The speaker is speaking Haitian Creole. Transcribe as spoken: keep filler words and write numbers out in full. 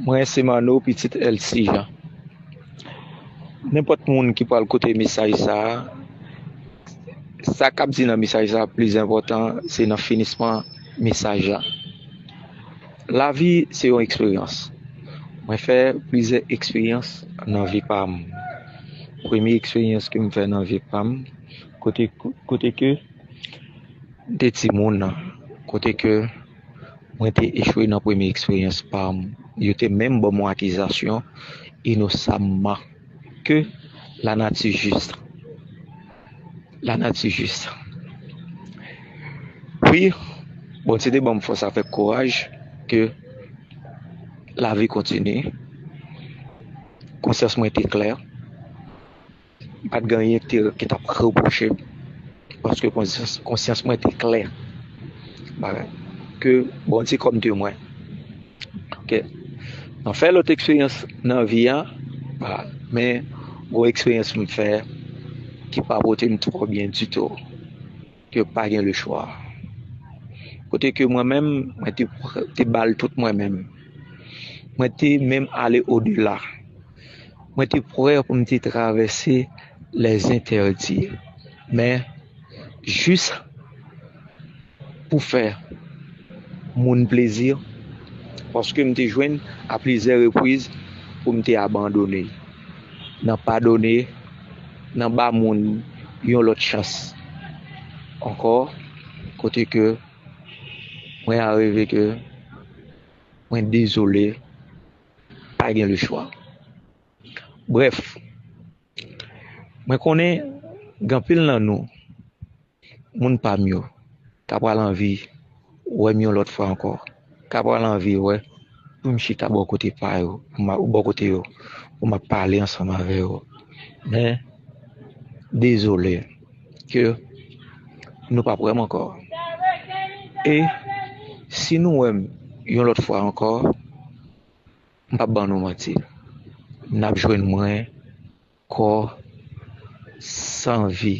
Mwen se Mano, pitit Elsie Jean. Nenpòt moun ki pral koute mesaj sa a, sa k ap di nan mesaj sa a plis enpòtan se nan finisman mesaj la. Lavi se yon eksperyans. Mwen fè plizyè eksperyans nan vi pa m. Premye eksperyans ke m fè nan vi pa m, kote, kote ke m te timoun, kote ke mwen te echwe nan premye eksperyans pa m. Yo te menm ban m yon akizasyon inosamman ke lanati jis. Lanati jis. Wi, Bondye te ban m fòs avèk kouraj ke lavi kontinye. Konsyans mwen te klè. M pa t gen anyen ki te, ki t ap repwoche m, paske konsyans, konsyans mwen te klè. Bagay ke Bondye kòm de mwen. Ok. Mwen fè lòt eksperyans nan vi a, men gwo eksperyans m fè ki pa pote m twò byen ditou, ke pa gen le chwa. Kote ke mwen menm, mwen te, te ba l tout mwen menm. Mwen te menm ale odela. Mwen te prè pou m te travèse les interdits. Men, jis pou fè moun plezi, paske m te jwenn a plizyè repriz pou m te abandone. Nan padone, nan ba moun yon lòt chans ankò, kote ke mwen arive ke mwen dezole, pa gen le chwa. Brèf, mwen konnen gen anpil nan nou, moun pa m yo, ka pral anvi wè m yon lòt fwa ankò, ka pral anvi wè pou m chita bò kote pa yo, pou m a, bò kote yo, pou m ap pale ansanm avè yo. Men, dezole ke nou p ap wè m ankò. E si nou wè m yon lòt fwa ankò, m p ap ban nou manti, n ap jwenn mwen kò san vi.